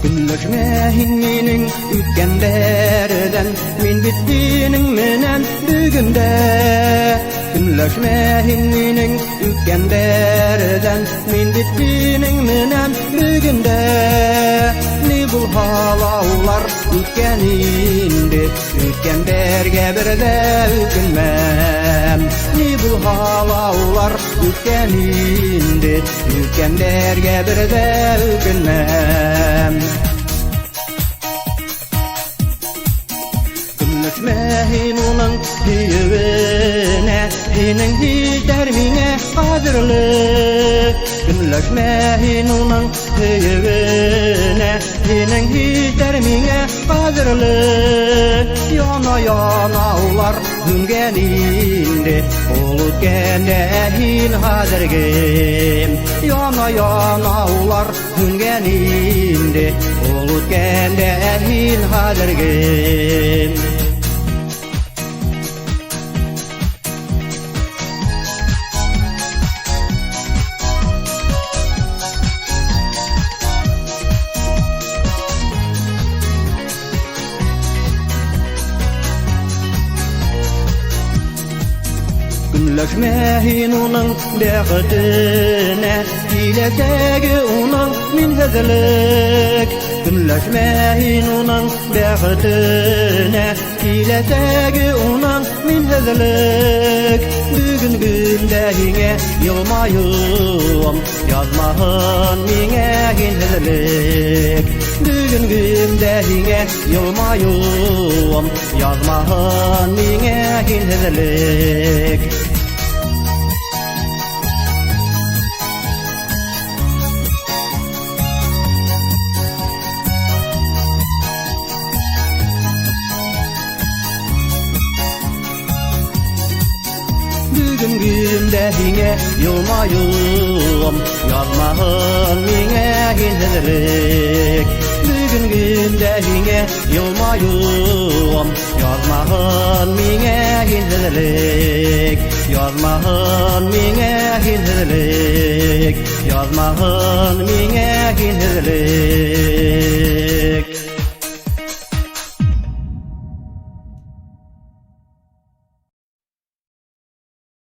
Көнләшмә һин минең үткәннәрдән, мин бит синең менән бүген дә. Көнләшмә һин минең үткәннәрдән, мин бит синең менән бүген дә. Ни булһа ла улар үткән инде, үткәннәргә бер дә үкенмәм. Ни булһа ла улар үткән инде, үткәннәргә бер дә үкенмәм. Көнләшмә һин уның һөйөүенә, һинең һүҙҙәр миңә ҡәҙерле. Көнләшмә һин уның һөйөүенә, һинең һүҙҙәр миңә ҡәҙерле. Яна-яна улар һүнгән инде, ул үткәндә һин хәҙерге. Яна-яна улар һүнгән инде, ул үткәндә һин хәҙерге. Көнләшмә һин уның бәхетенә, киләсәге уның минһеҙлек. Көнләшмә һин уның бәхетенә, киләсәге уның минһеҙлек. Бөгөн көндә һиңә йылмайыуым, яҙмаһын миңә һинһеҙлек. Бөгөн көндә һиңә йылмайыуым, яҙмаһын миңә һинһеҙлек. Бөгөн көндә һиңә йылмайыуым, яҙмаһын миңә һинһеҙлек. Бөгөн көндә һиңә йылмайыуым, яҙмаһын миңә һинһеҙлек. Яҙмаһын миңә һинһеҙлек. Яҙмаһын миңә һинһеҙлек.